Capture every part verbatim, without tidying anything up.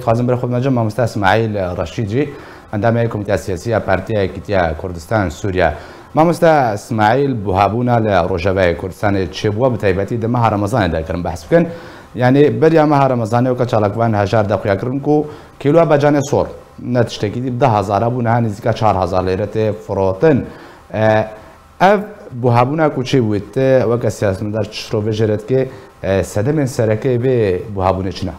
Dixwazim ber xwe bimencim mamoste Smaîl Reşîd jî, endamê Komîteya Siyasî ya Partiya Yekîtiya Kurdistan Sûriye. Mamoste Smaîl, buhabûna li Rojavayê Kurdistanê çêbûwa, bi taybetî di meha Remezanê de kirin behs bikin. Yanî beriya meha Remezanê weke çalakvan hejar de xuya kirin ku kîloya becanê sor ne tiştekî dî bi deh hezar bû, niha nêzîka çar hezar lêre tê firotin. E, ev buhabûna ku çêbûyê, te weke siyasetmedar çi şirovê jê re dikê, e, sedemên sereke vê buhabûnê çi ne?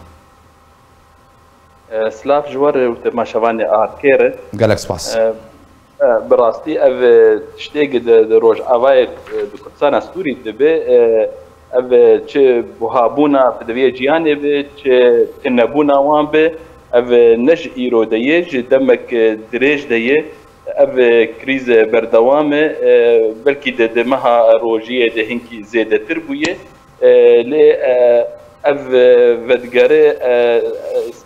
E, silav ji we re û temaşevanê A R K re. Gelek spas. E, e, bi rastî ev, e, tiştê di, di Rojavayê, e, di Kurdistana Sûrî dibe, e, ev, e, çi buhabûna pideviyê cîhanê be, çi tunebûna wan be, ev, e, ne ji îro de ye, ji demek, e, dirêj de ye. Ev, e, krîz, e, berdewam e, e, belkî di, di meha rojiyê de hinkî zêdetir bûye. E, lê, e, ev, e, vedigere, e,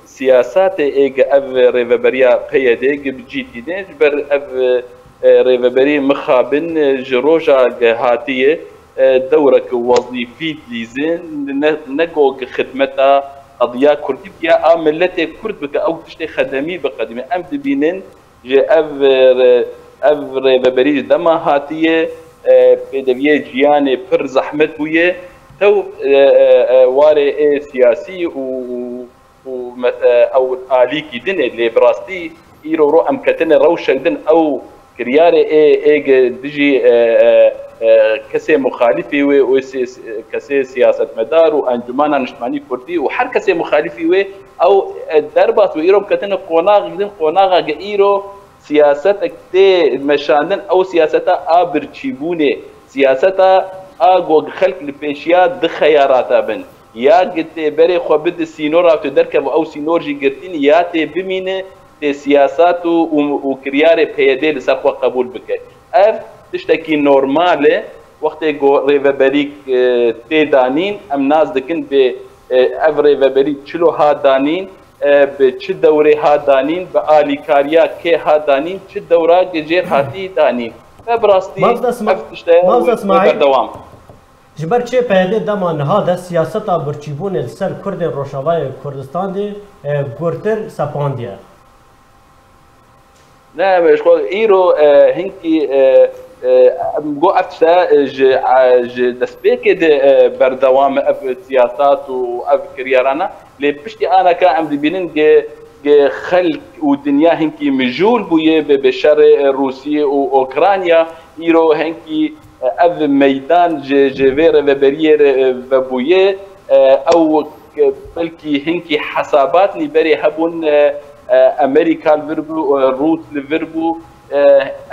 siyasatê ê ge ev rêveberiya P Y D ge bi cî tîne, ji ber ev, e, rêveberî mixabin, e, ji roja ge hatiye, e, dewrek wezîfî dilîzin, ne, ne go ge xidmeta qediya Kurdî bike, a miletê Kurd bike, ew tiştê xedemî biqedîme. Em dibînin, ji ev, e, ev rêveberî ji dema hatiye, e, pêdeviyê ciyanê pir zehmet bûye. Tew, e, e, e, warê ê siyasî û, û, û me-, e, ew alîkî din e, lê bi rastî îro ro em ketine rewşek din, ew kiryarê ê, ê ge dijî, e, e, e, kesê muxalifî wê û sê-, kesê siyasetmedar û Encûmena Niştimanî Kurdî û her kesê muxalifî wê, ew, e, derbas wê. Îro em ketine qonaxek din, qonaxa ge îro siyasetek tê meşandin, ew siyaseta a birçîbûnê, siyaseta a go xelk li pêşiya di xeyarata bin. Ya gi tê berê xwe bide sînora, tu derkeve ew sînor jî girtîn, ya tê bimîne, tê siyasat û, û, û kiryarê P Y D li ser xwe qebûl bike. Ev tiştekî normal e. Wextê ku rêveberîk, e, tê danîn, em nas dikin bê, e, ev rêveberî çilo hat danîn, e, bi çi dewrê hat danîn, bi alîkariya kê hat danîn, çi dewra ge jêr hatî danîn. Ve bi rastî Mafda Sma-, ev tişte Mafda Smaîl, berdewam. Ji ber çi P Y D dema niha de siyaseta birçîbûnê li ser Kurdên Rojavayê Kurdistanê, e, gurtir sepandiye? Ne, em ji xwe îro, e, hinkî, e, e, em got ev tişte, e, ji, e, ji destpêkê de, e, berdewam e ev siyasat û ev kiryarana. Lê piştî aneka em dibînin ge, ge xelk û dinya hinkî mijûl bûye bi, bi şerê, e, Rûsiyê û Ukrayna. Îro hinkî, e, ev meydan ji, ji vê rêveberiyê re, e, vebûye. E, ew, e, belkî hinkî hesabat nî berê hebûn, e, e, Amerîka li vir bû, e, Rûs li vir bû. E,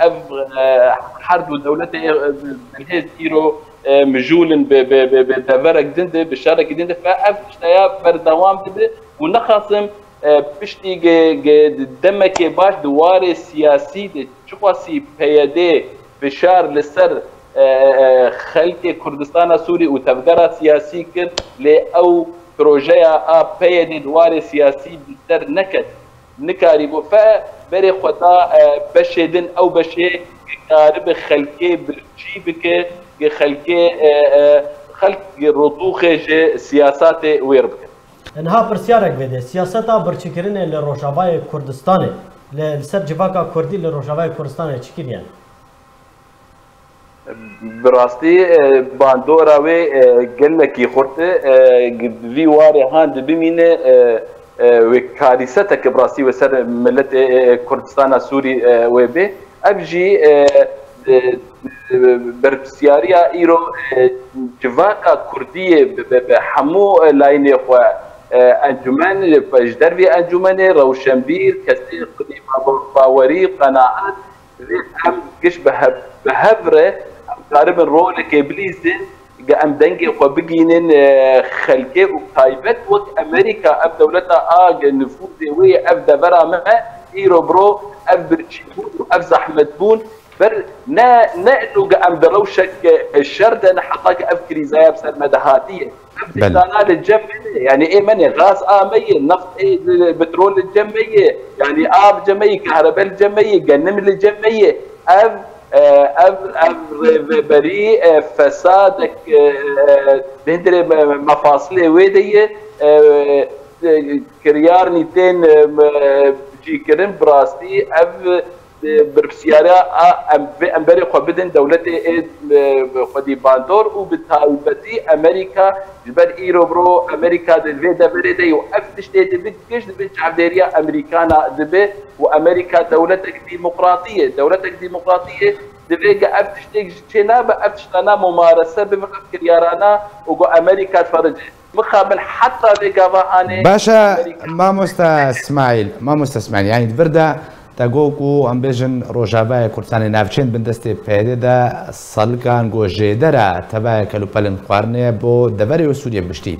ev, e, her du dewletê, e, bi hêz îro, e, mijûl in bi, bi, bi, bi deverek din de, bi şerekî din de. Fe ev tişteya berdewam dibe û nexasim, e, piştî ge, ge demekê baş di warê siyasî de çiqasî P Y D fişar li ser, e, e, xelkê Kurdistana Sûrî û tevgera siyasî kir, lê ew projeya a P Y D di warê siyasî bi ser neket. Nikarîbû fe berê xwe da, e, beşê din, ew beşê ki karibe xelkê birçî bike, ki xelkê, e, e, xelk rotûxê ji siyasatê wêr bike. Niha pirsyarek vê de, siyaseta birçîkirinê li Rojavayê Kurdistanê, li, li ser civaka Kurdî li Rojavayê Kurdistanê çi kiriye? Bi rastî, e, bandora wê, e, gelekî xurt e. E, vî warê han dibimîne, e, e, wê karîseteke bi rastî wê ser miletê, e, Kurdistana Sûrî, e, wê bê. Ev jî, e, e, e, berpirsyariya îro, e, civaka Kurdiyê bi, bi, bi hemû, e, layînê xwe, e, encûmen, e, ji dervê encûmenê, rewşenbîr, kesê xwedî bawerî, qenaet, divê em giş bi hev, bi hev re em karibin rolekê bilîzin, ge em dengê xwe bigînin, e, xelkê û taybet wek Amerîka, ev dewleta a ge nifûzê wê ye, ev devera me, îro biro ev birçîbûn û ev zehmetbûn ber ne, ne ino ge em di rewşek, e, şer de ne, heta ge ev krîzaya bi ser me de hatiye. Ev Belê. Dîsana li cem me ne, yanî ê me ne, gaz a me ye, neft ê, petrol li cem me ye, yanî av cem me ye, kahrebe li cem me ye, genim li cem me ye. Ev, e, ev, ev rêveberî, e, fesadek, e, e, di hundirê me-, mefasilê wê de ye, e, kiryarnî tên cîkirin, bi rastî ev berpirsiyariya a em vê emberê xwe bidin dewletê ê xwedî bandor û bi taybetî Amerîka, ji ber îro biro Amerîka di vê deverê de û ev tiştê di bi giş di bin çavdêriya Amerîkana dibe û Amerîka dewletek demokratî ye. Dewletek demokratî ye, divê ge ev tiştêk ji çê nabe, ev tiştana mumarese bibe, ev kiryarana û go Amerîka diferice. Mixabin heta vê gava anê. Baş e, Amerîka. Mamoste Smaîl, Mamoste Smaîl, yanî di vir de te got ku em bêjin Rojavayê Kurdistanê navçeyên bin destê P Y D de salikan ku jêdera tevaya kelûpelên xwarinê ye bo deverê û Sûriye bi giştî.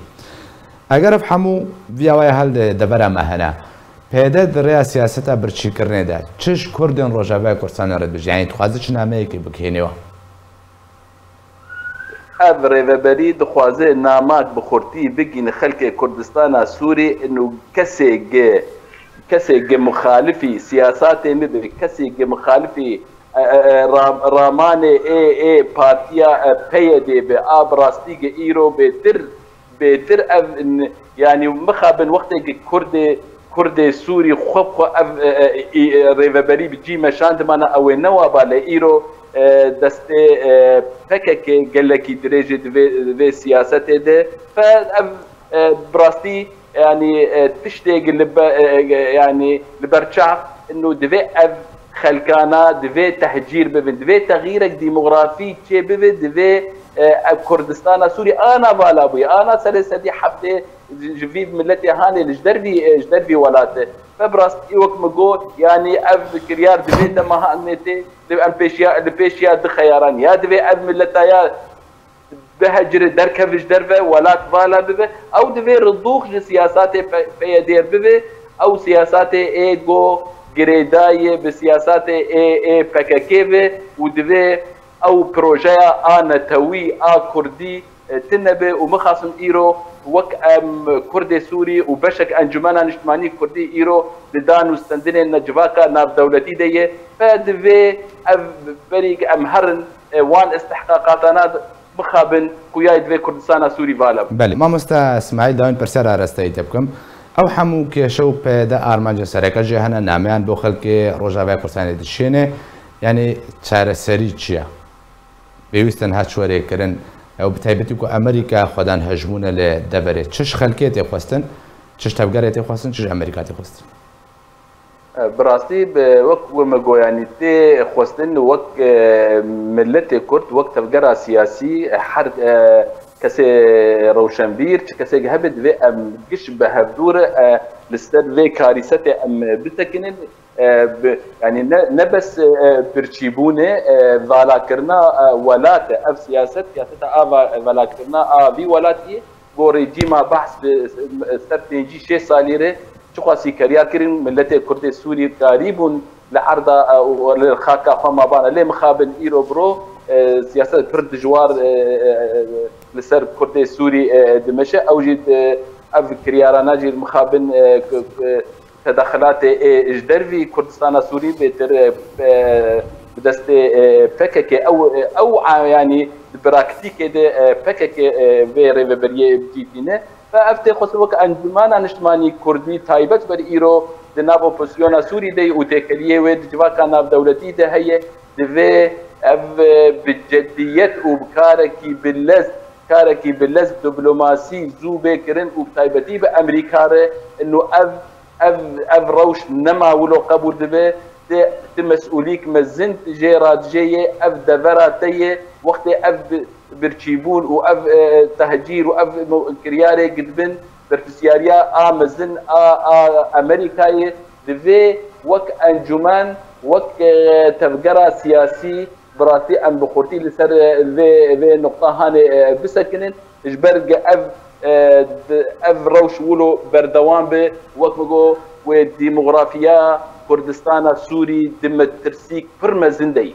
Eger ev hemû viya waya hel di devera me hene, P Y D di rêya siyaseta birçîkirinê de çi ji Kurdên Rojavayê Kurdistanê re dibêje? Yanî dixwaze çi nameyekê bigihîne wan? Ev rêveberî dixwaze namak bi xurtî bigihîne xelkê Kurdistana Sûrî, û kesê gi, kesê gi muxalifî siyasatê min be, kesê gi muxalifî, e, e, e, ra-, ramanê ê, ê partiya, e, P Y D be, a bi rastî gi îro bêtir bêtir ev n-, yanî mixabin wextê ki Kurdê, Kurdê Sûrî xwe bi xwe ev, e, e, e, e, rêveberî bi cî meşandimana ew ê newa ba lê îro, e, destê, e, P K K gelekî dirêj e di vê, vê siyasetê de. Fe ev, e, bi rastî yanî, e, tiştê li be-, e, e, yanî li ber çav ino divê ev xelkana divê tehcîr bibin, divê texîrek demografî çê bibe, divê, e, ev Kurdistana Sûrî ana vala bûye, ana serê sedî heftê ji, ji vî miletê hanê li ji dervî, e, ji dervî welatê. Ve bi rastî wek min got, yanî ev kiryar divê dema hanê tê, li em pêşiya, li pêşiya du xeyaran ya divê ev mileta ya bihecire, derkeve ji derve, welat vala bibe, ew divê ridûx ji siyasatê P-, P Y D bibe, ew siyasatê ê go girêdayê bi siyasatê ê, ê P K K ve û divê ew projeya a netewî, a kurdî, e, tune be û mixasim îro wek em Kurdê Sûrî û beşek Encumena Niştimanî Kurdî îro di dan û stendinên ne civaka navdewletî de ye, fe divê ev berî em herin, e, wan istihqaqatana mixabin xuya divê Kurdistana Sûrî vala bû. Belê. Mamoste Smaîl, dawîn pirsiyara rasteyî te bikim. Ew hemû kêşe û P Y D armancên sereke jê hene, nameyan bo xelkê Rojavaya Kurdistanê dişêne. Yanî çareserî çi ye? Pêwîst e niha çi were kirin? Ew bi taybetî ku Amerîka xwedan hejmûn e li deverê. Çi ji xelkê tê xwestin, çi ji tevgerê tê xwestin, çi ji Amerîka tê xwestin? E, bi rastî, bi, wek we me goyanî tê xwestin, wek, e, miletê Kurd, wek tevgera siyasî, e, her, e, kesê rewşenbîr, çi kesêk hebe divê em giş bi hevdû re, e, li ser vê karîsetê em bisekinin. E, bi, yanî ne, ne bes, e, birçîbûnê, e, valakirina, e, welat e. Ev siyaset, siyaseta a va-, valakirina a vî welatî, Gorî cîma behs bi ser pêncî şêst salî re çiqasî keryar kirin, miletê Kurdê Sûrî karîbûn li erda, e, û li xaka xwe mabane. Lê mixabin îro biro, e, siyaset pir dijwar, e, e, e, li ser Kurdê Sûrî, e, dimeşe. Ew jî, e, ev kiryarana jî mixabin, e, k-, k-, tedexelatê ê ji dervî Kurdistana Sûrî bêtir, e, e, bi destê, e, P K K. Ew, ew a, yanî di praktîkê de, e, P K K, e, vê rêveberiyê bi cî tîne. Ve ev tê xwestin wek Encûmena Niştimanî Kurdî taybet ber îro di nav opozisyona Sûrî de û têkeliyê wê di civaka navdewletî de heye. Divê ev, e, bi ceddiyet û bi karekî bi lez, karekî bi lez diplomasî zû bê kirin û bi taybetî bi Amerîka re, ino ev, ev, ev rewş nema wilo qebûl dibe. Ti, ti mesûlîk mezin jê re dijê ye, ev devera te ye. Wextê ev bi, birçîbûn û ev, e, tehcîr û ev mo-, kiryarê gidibin berpirsiyariya a mezin a, a Amerîkayê, divê wek encûmen, wek, e, tevgera siyasî bi rastî em bi xurtî li ser, e, vê, vê nuqta hanê, e, bisekinin. Ji ber ge ev, e, di, ev rewş wilo berdewam be, wek min got, wê demografiya Kurdistana Sûrî di metirsîk pir mezin de ye.